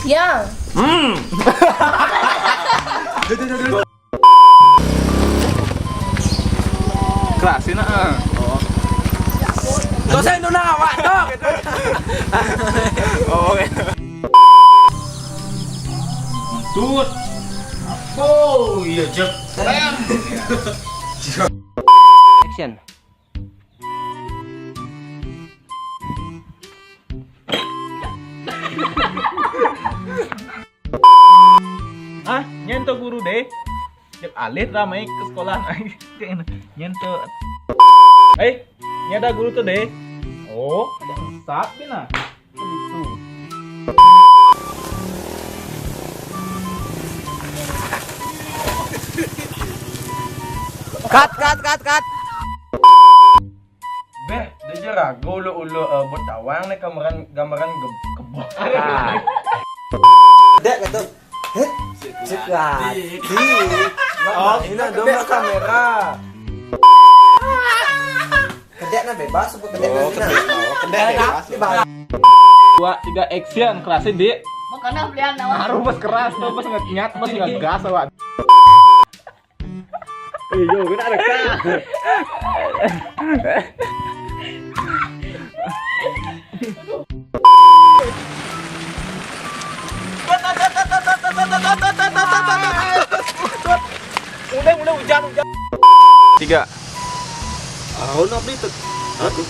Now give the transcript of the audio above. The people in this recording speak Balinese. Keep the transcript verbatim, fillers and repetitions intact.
Ya. Hmm. Kerasin ah. Dosen dulu awak tuh. Oh. Tut. Oh, iya, Cek. Action. Ah, nyen to guru deh. Cek alit ramai ke sekolah. Nyen to. Eh, nyada guru to deh. Oh, ada sat bina. Begitu. Cut, cut, cut, cut. Beh, dia je ragu ulu-ulu eh, buat tawang nih gambaran gambaran ge- kebo. Dek gitu. Heh? Cek lah. Oh, ini ada kamera. Kedek nah bebas, sebut kedek. Oh, kedek. Oh, kedek bebas. Bebas. Dua, tiga, action, kerasin di. Makanya belian awak. Harus pas keras tuh, pas ngenyat, pas ngegas awak. Iyo, kena rekam. Mulai, mulai hujan, hujan. Tiga. Oh, no, itu. Aku.